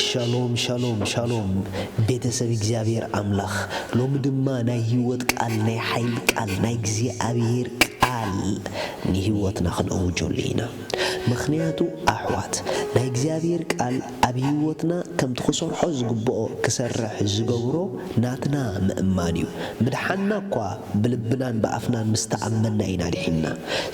ሻሎም ሻሎም ሻሎም፣ ቤተሰብ እግዚኣብሔር ኣምላኽ፣ ሎሚ ድማ ናይ ህይወት ቃል፣ ናይ ሓይሊ ቃል፣ ናይ እግዚኣብሔር ቃል ንህይወትና ክንእውጀሉ ኢና። ምኽንያቱ ኣሕዋት፣ ናይ እግዚኣብሔር ቃል ኣብ ህይወትና ከምቲ ክሰርሖ ዝግብኦ ክሰርሕ ዝገብሮ ናትና ምእማን እዩ። ምድሓንና እኳ ብልብናን ብኣፍናን ምስ ተኣመንና ኢና ድሒንና።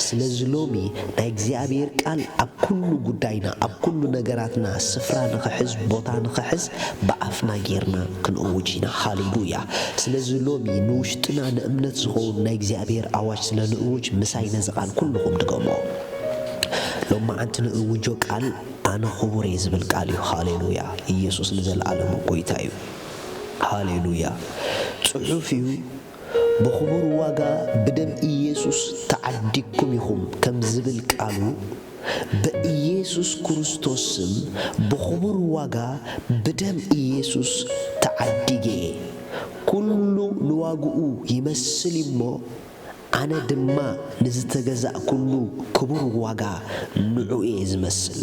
ስለዚ ሎሚ ናይ እግዚኣብሔር ቃል ኣብ ኩሉ ጉዳይና፣ ኣብ ኩሉ ነገራትና ስፍራ ንኽሕዝ፣ ቦታ ንኽሕዝ ብኣፍና ጌርና ክንእውጅ ኢና። ሃሌሉያ! ስለዚ ሎሚ ንውሽጥና ንእምነት ዝኸውን ናይ እግዚኣብሔር ኣዋጅ ስለ ንእውጅ፣ ምሳይ ነዚ ቃል ኩልኹም ድገምዎ። ሎማዓንቲ ንእውጆ ቃል ኣነ ኽቡር እየ ዝብል ቃል እዩ። ሃሌሉያ! ኢየሱስ ንዘለኣለሙ ጐይታ እዩ። ሃሌሉያ! ጽሑፍ እዩ። ብኽቡር ዋጋ ብደም ኢየሱስ ተዓዲግኩም ኢኹም ከም ዝብል ቃሉ፣ በኢየሱስ ክርስቶስ ስም ብኽቡር ዋጋ ብደም ኢየሱስ ተዓዲገ እየ። ኩሉ ንዋግኡ ይመስል እዩ እሞ፣ ኣነ ድማ ንዝተገዛእኩሉ ክቡር ዋጋ ንዑ እየ ዝመስል።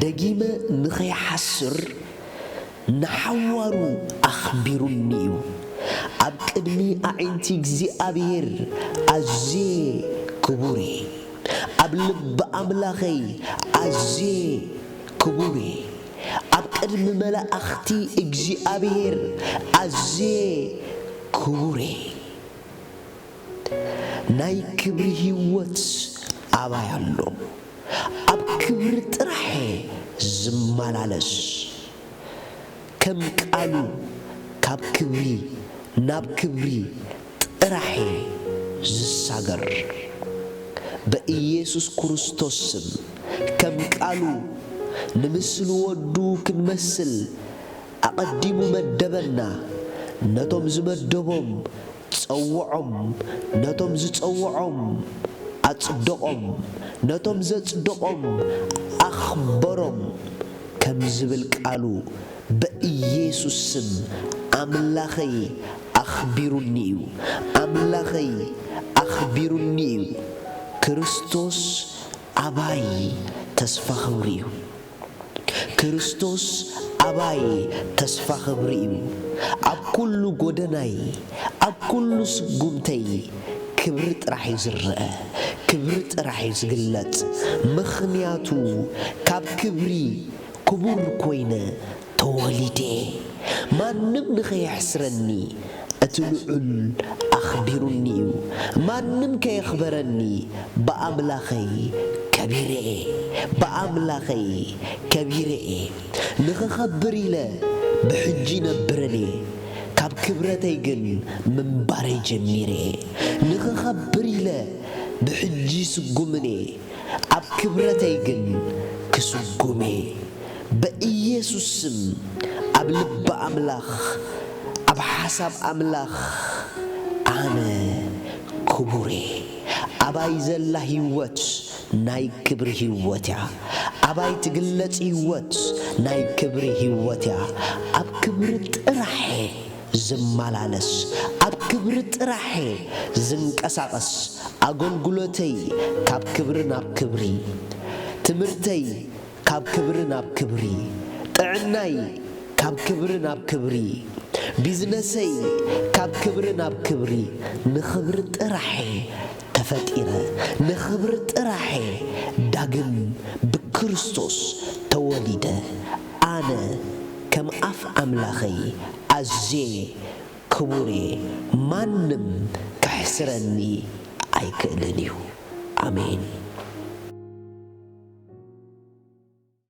ደጊመ ንኸይሓስር ንሓዋሩ ኣኽቢሩኒ እዩ። ኣብ ቅድሚ ኣዒንቲ እግዚኣብሔር ኣዝየ ክቡር እየ። ኣብ ልቢ ኣምላኸይ ኣዝየ ክቡር እየ። ኣብ ቅድሚ መላእኽቲ እግዚኣብሔር ኣዝየ ክቡር እየ። ናይ ክብሪ ህይወት ኣባይ ኣሎ። ኣብ ክብሪ ጥራሕ ዝመላለስ፣ ከም ቃሉ ካብ ክብሪ ናብ ክብሪ ጥራሕ ዝሳገር። በኢየሱስ ክርስቶስ ስም ከም ቃሉ ንምስሊ ወዱ ክንመስል ኣቐዲሙ መደበና። ነቶም ዝመደቦም ጸውዖም፣ ነቶም ዝጸውዖም ኣጽደቖም፣ ነቶም ዘጽደቖም ኣኽበሮም ከም ዝብል ቃሉ፣ በኢየሱስ ስም ኣምላኸይ ኣኽቢሩኒ እዩ። ኣምላኸይ ኣኽቢሩኒ እዩ። ክርስቶስ ኣባይ ተስፋ ኽብሪ እዩ። ክርስቶስ ኣባይ ተስፋ ኽብሪ እዩ። ኣብ ኩሉ ጎደናይ፣ ኣብ ኩሉ ስጉምተይ ክብሪ ጥራሕ እዩ ዝረአ፣ ክብሪ ጥራሕ እዩ ዝግለጽ። ምኽንያቱ ካብ ክብሪ ክቡር ኮይነ ተወሊደ። ማንም ንኸየሕስረኒ እቲ ልዑል ኣኽቢሩኒ እዩ። ማንም ከየኽበረኒ ብኣምላኸይ ከቢረ እየ። ብኣምላኸይ ከቢረ እየ። ንኽኸብር ኢለ ብሕጂ ይነብርን እየ። ካብ ክብረተይ ግን ምንባረይ ጀሚረ እየ። ንኽኸብር ኢለ ብሕጂ ይስጉምን እየ። ኣብ ክብረተይ ግን ክስጉም እየ። በኢየሱስ ስም ኣብ ልቢ ኣምላኽ፣ ኣብ ሓሳብ ኣምላኽ ኣነ ክቡር እየ። ኣባይ ዘላ ህይወት ናይ ክብሪ ህይወት እያ። ኣባይ ትግለጽ ህይወት ናይ ክብሪ ህይወት እያ። ኣብ ክብሪ ጥራሕ እየ ዝመላለስ፣ ኣብ ክብሪ ጥራሕ እየ ዝንቀሳቐስ። ኣገልግሎተይ ካብ ክብሪ ናብ ክብሪ፣ ትምህርተይ ካብ ክብሪ ናብ ክብሪ፣ ጥዕናይ ካብ ክብሪ ናብ ክብሪ፣ ቢዝነሰይ ካብ ክብሪ ናብ ክብሪ፣ ንኽብሪ ጥራሕ እየ ተፈጢረ፣ ንኽብሪ ጥራሕ እየ ዳግም ብክርስቶስ ተወሊደ። ኣነ ከም ኣፍ ኣምላኸይ ኣዝየ ክቡር እየ፣ ማንም ከሕስረኒ ኣይክእልን እዩ። ኣሜን።